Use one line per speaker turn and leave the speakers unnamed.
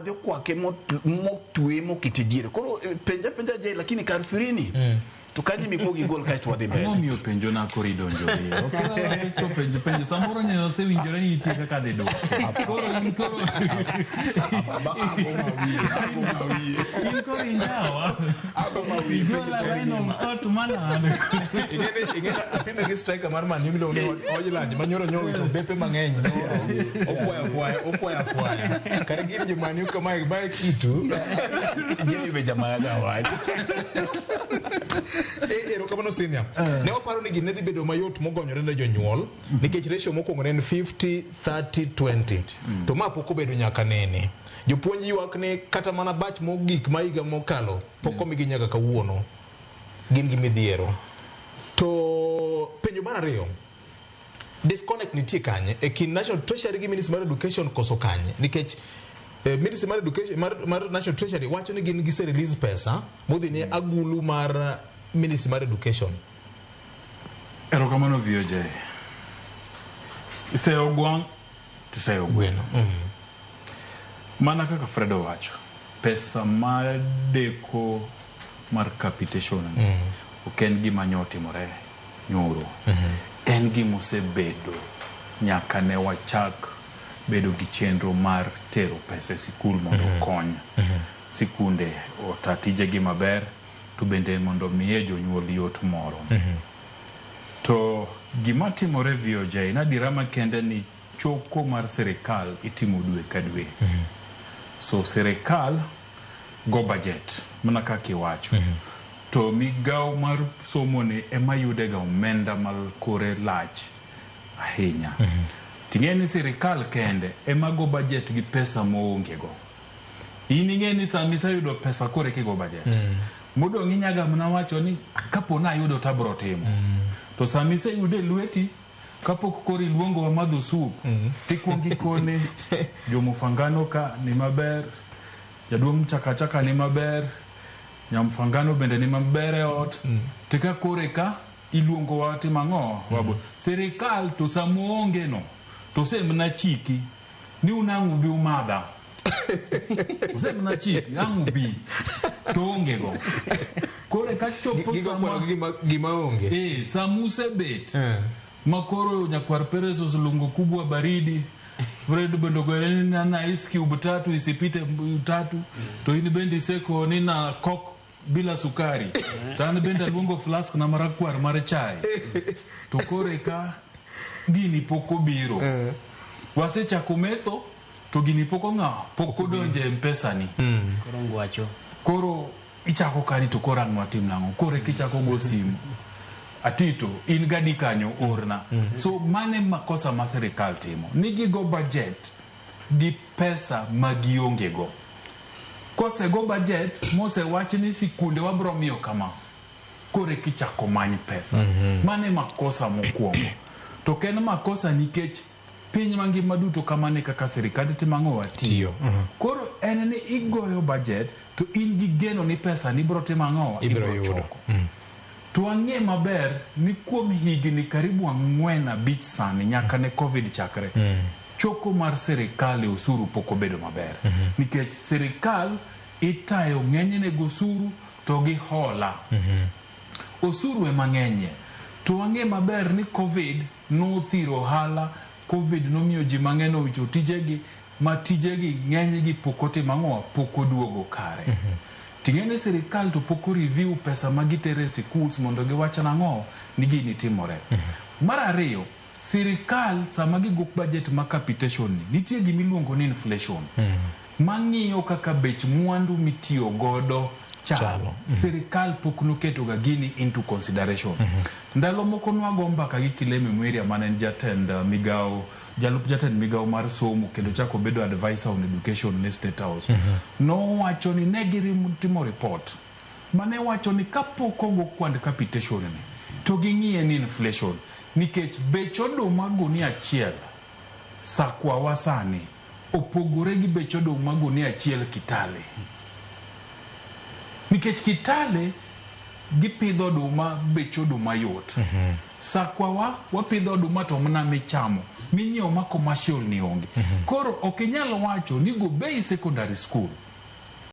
Dhi okwake motwe mokete diere. Koro penja penja je lakini kar firini to kanyo mikuogo igol kaeto wadhi mbele.
Ang'o miyo penjo na koro idonjo iye? Ok to penjo penjo samoro nyo osewinjore ni nitie kaka dhi dwoke. Koro in koro in koro injawa. Igola line of thought manade.
Ing'eni apime gi striker mar Man U miluongo ni Hojlund ma nyoro nyo owito bepe mang'eny nyoro ofwaya fwaya ofwaya fwaya kare gin jo Man U kamae mae kitu.
Jay be jamaya ga wach.
Erokamano senior. Ne waparo ni gini ne dhi bedo mayot mogonyore ne jonyuol nikech ratio mokwongo ne en 50 30 20 to ma pok obedo nyaka nene. Jopuonj ywak ni kata mana batch mogik ma higa mokalo pok omigi nyaka kawuono gin gi midhiero. To penjo mar ariyo, disconnect nitie kanye e kind National Treasury gi Ministry mar Education koso kanye? Nikech Ministry mar Education mar National Treasury wacho ni gin gise release pesa modhi ne agulu mar Ministry mar Education.
Erokamano VOJ. Iseyo gwang' tiseyo gweno. Mana kaka Fred owacho, pesa mar deko mar capitation ok en gima nyo otimore nyoro. En gima osebedo nyaka ne wachak bedo gi chenro mar tero pesa e sikul mondo okony sikunde ota tijegi maber to bende mondo miye jonyuol yot moro. To gima timore VOJ en adiera makende ni choko mar sirikal itimo dwe ka dwe. So sirikal go budget mana kaka iwacho. To migawo mar somo ni ema yudega omenda ma kore lach ahinya. Ting'e ni sirikal kende ema go budget gi pesa moonge go. In ing'e ni sama iseyudo pesa koro eka igo budget. Modong' inyaga mana wacho ni kapo nayudo to abro timo. To sama iseyudo e lweti kapok koro iluongowa madho sup tikuongo ikone jomufangano ka ni maber, jaduong' Mchakachaka ni maber, nyamfangano bende ni maber e ot. To ka koro eka iluongowa timo ang'o? Wabo. Sirikal to sama oonge no to osemna chiki ni un ang' ubi umadha. Osemna chiki ang' ubi to onge go. Koro eka chopo
Gigo
sama
kwano gi gima onge.
Sama usebet ma koro nyakwar Perez oselungo kubwa baridi Fred bende ogore ni na ice cube tatu isipite tatu to in bende iseko ni na kok bila sukari to an bende aluongo flask na marakwar mar chai to koro eka gini pok obiro wasechako metho to gini pok ong'awo pok odonjo e mpesa ni
Koro ngwacho.
Koro ichako kani to koro ang' watim nang'o koro eka ichako go simu atito in gadi kanyo orna. So mane makosa ma sirikal timo ni gigo budget gi pesa ma gionge go. Kosego budget mosewach ni sikunde wabro miyo kama, koro eka ichako many pesa. Mano e makosa mokwongo. To ok en makosa nikech piny mangima duto kamano e kaka sirikande timo ang'o? Tiyo. Koro en ni igoyo budget to in gi geno ni pesa ni ibro timo ang'o?
Ibro yudo.
Choko. To wang'e maber ni kuom higni karibu 4 5 sani nyaka ne Covid chakre, choko mar sirikal e osuru pok obedo maber. Nikech sirikal itayo ng'enyne gosuru to gi hola. Osuru ema ng'enyie. To wang'e maber ni Covid nothiro ohala, Covid nomiyo ji mang'eny owito tijegi, ma tijegi ng'enygi pok otimo ang'o? Pok oduogo kare. Ting'e ni sirikal to pok o review pesa ma gitere e schools mondo giwach nang'o ni gini timore. Mar ariyo, sirikal sama gigo budget ma capitation ni, nitie gima iluongo ni inflation. Mang'iyo kaka bech mwandu mitiyo godo chalo. Sirikal pok noketo ga gini into consideration. Ndalo moko nwago mbaka gi Kilemi Mwiria mane en jatend migawo, jalup jatend migawo mar somo kendo chako bedo advisor on education ne State House. Nowacho ni ne gitimo report mane wacho ni kapok ogo kwand capitation ni to ging'iye ni inflation nikech bech oduma gunia achiel sakwawa sani opogore gi bech oduma gunia achiel Kitale. Nikech Kitale gipidho oduma bech oduma yot. Sakwawa wapidho oduma to mana michamo. Minyiewo ma commercial ni onge. Koro ok inyal wacho ni Gobei Secondary School